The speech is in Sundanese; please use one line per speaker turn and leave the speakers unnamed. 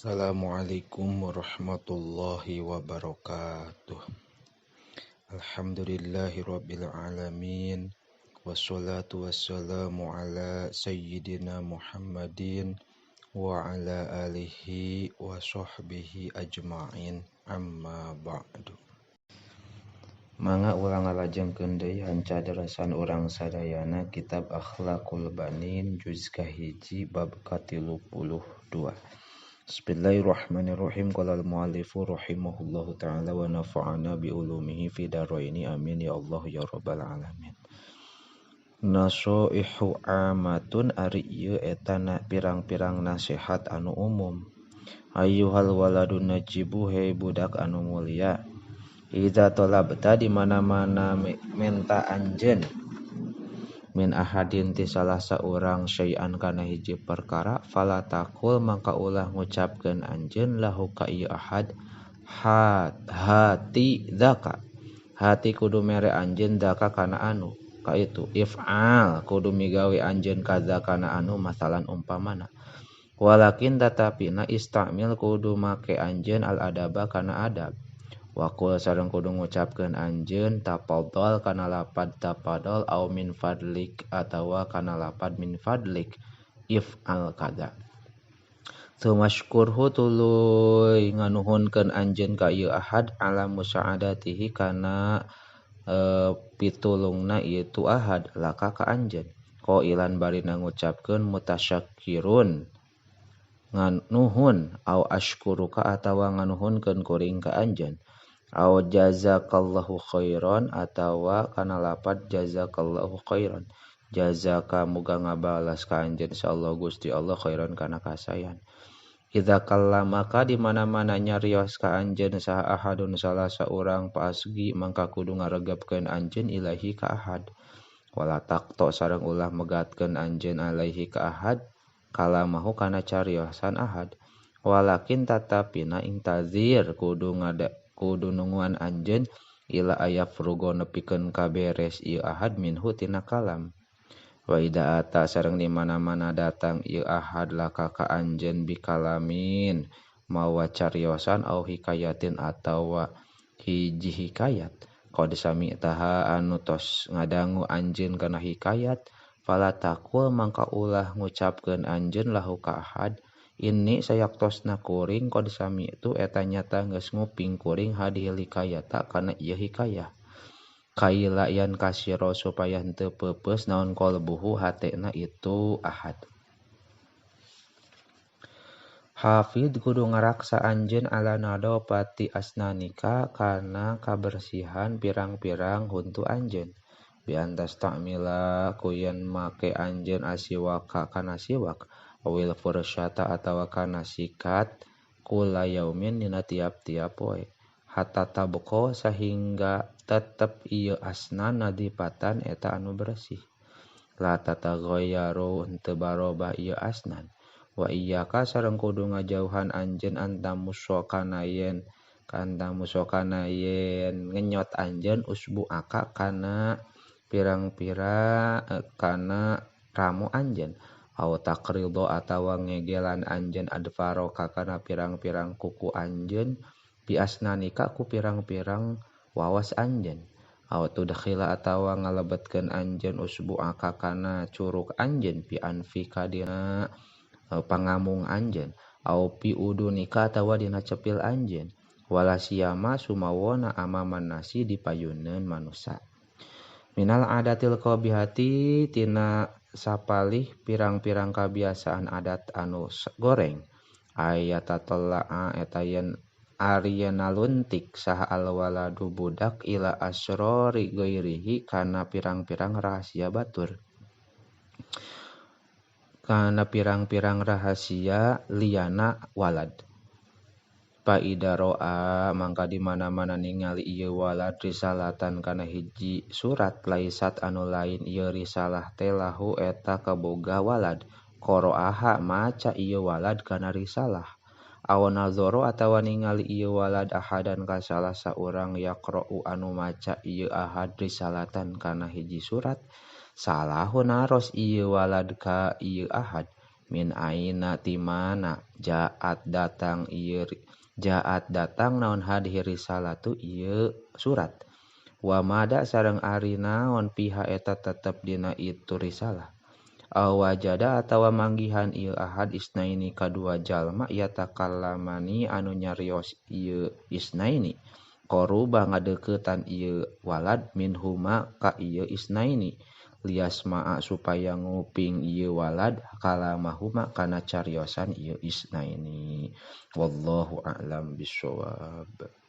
Assalamualaikum warahmatullahi wabarakatuh. Alhamdulillahi rabbil alamin. Wassalatu wassalamu ala sayyidina Muhammadin wa ala alihi wa sahbihi ajma'in. Amma ba'du. Mangga urang ngalajengkeun deui hanca darasan urang sadayana kitab Akhlaqul Banin juz kahiji bab ka-32. Bismillahirrahmanirrahim. Qala al-muallifu rahimahullahu ta'ala wa nafa'ana bi ulumihi fi dharaini, amin ya Allah ya rabbal alamin. Nasaihu amatun, ari ieu eta pirang-pirang nasihat anu umum. Ayyuhal waladun najibu, hei budak anu mulia. Idza talabta, di mana-mana menta anjeun, min ahadin ti salah saurang, syai'an kana hiji perkara, fala taqul, mangka ulah ngucapkeun anjeun, lahu ka ieu ahad, hati dzaka, hati kudu mere anjeun, dzaka kana anu ka itu, if'al kudu migawe anjeun, kaza kana anu, masalan umpamana. Walakin tatapina, istamil kudu make anjeun, al adaba kana adab. Waqul sareng kudu ngucapkeun anjeun, tafadhal kana lapad tafadhal, au min fadlik atawa kana lapad min fadlik, if'al kada. Tsumashkurhu, tuluy nganuhunkeun anjeun ka ieu ahad, ala musa'adatihi kana pitulungna ieu tu ahad, laka ka anjeun. Qailan barina ngucapkeun, mutasyakkirun nganuhun, au ashkuruka atawa nganuhunkeun kuring ka anjeun, au jazakallahu khairan atawa kana lapad jazakallahu khairan, jazaka muga ngabalas ka anjeun insyaallah Gusti Allah, khairan kana kasayan. Idza kallamaka, di mana-mana nyarios ka anjeun saha ahadun salah saurang, paasgi mangka kudu ngaregepkeun anjeun, ilahi ka ahad. Wala taqto sareng ulah megatkeun anjeun, alaihi ka ahad, kalamahu kana cariosan ahad. Walakin tatapina, intazir kudu ngada kudu nungguan anjeun, ila ayafrugo nepikeun kaberes ieu ahad, minhu tina kalam. Wa idza ata sareng di mana-mana datang ieu ahad, laka ka anjeun, bikalamin mawa cariosan, au hikayatin atawa hiji hikayat, qad sami'taha anu tos ngadangu anjeun kana hikayat, fala taqul mangka ulah ngucapkeun anjeun, lahu ka ahad, inni sayaktosna kuring, qad sami'tu eta nyata geus nguping kuring, hadhil hikayata kana ieu hikayah. Kaila yan kasiro supaya henteu peupeus naon, qalbuhu hatena itu ahad. Hafid kudu ngaraksa anjeun, ala nadhafati asnanika kana kabersihan pirang-pirang huntu anjeun. Bi antas ta'mila ku yen make anjeun, asiwaka kana siwak, awil fursyata atawa kana sikat, kula yaumin dina tiap-tiap poe, hatta tabqa sahingga tetep ieu asnan, nadipatan eta anu bersih, la tataghayyaru henteu barobah ieu asnan. Wa iyyaka sareng kudu ngajauhan anjeun, antamuso kana yen ngenyot anjeun, usbu'aka kana pirang-pirang kana ramu anjeun, au taqrido atawa ngegelan anjeun, adfaroka kana pirang-pirang kuku anjeun, bi asnanika ku pirang-pirang wawas anjeun, au tudkhila atawa ngalebetkeun anjeun, usbu'aka kana curuk anjeun, fi anfika dina pangamung anjeun, au fi udunika atawa dina cepil anjeun, wala siyama sumawona, amaman nasi di payuneun manusa. Minal adatil qabihati tina sapalih pirang-pirang kabiasaan adat anu goreng, ayatatalla'a eta yen ari yen naluntik saha alwaladu budak, ila asrori ghairihi kana pirang-pirang rahasia batur, kana pirang-pirang rahasia liyana walad. Fa idza ro'a mangka di mana-mana ningali ieu walad, risalatan kana hiji surat, laisat anu lain ieu risalah teh, lahu eta kaboga walad, qara'aha maca ieu walad kana risalah, aw nazara atawa ningali ieu walad, ahadan ka salah saurang, yaqra'u anu maca ieu ahad, risalatan kana hiji surat, salahu naros ieu walad ka ieu ahad. Min aina ti mana jaat datang ieu jaat datang naon hadhihi risalatu ieu surat. Wa mada sareng ari naon piha eta tetep dina itu risalah. Aw wajada atawa manggihan ieu ahad isnaini kadua jalma yatakallamani anu nyarios ieu isnaini. Qaruba ngadeuketan ieu walad minhuma ka ieu isnaini liasma'a supaya nguping ieu walad kalamahuma kana cariosan ieu isnaini. Wallahu a'lam bissawab.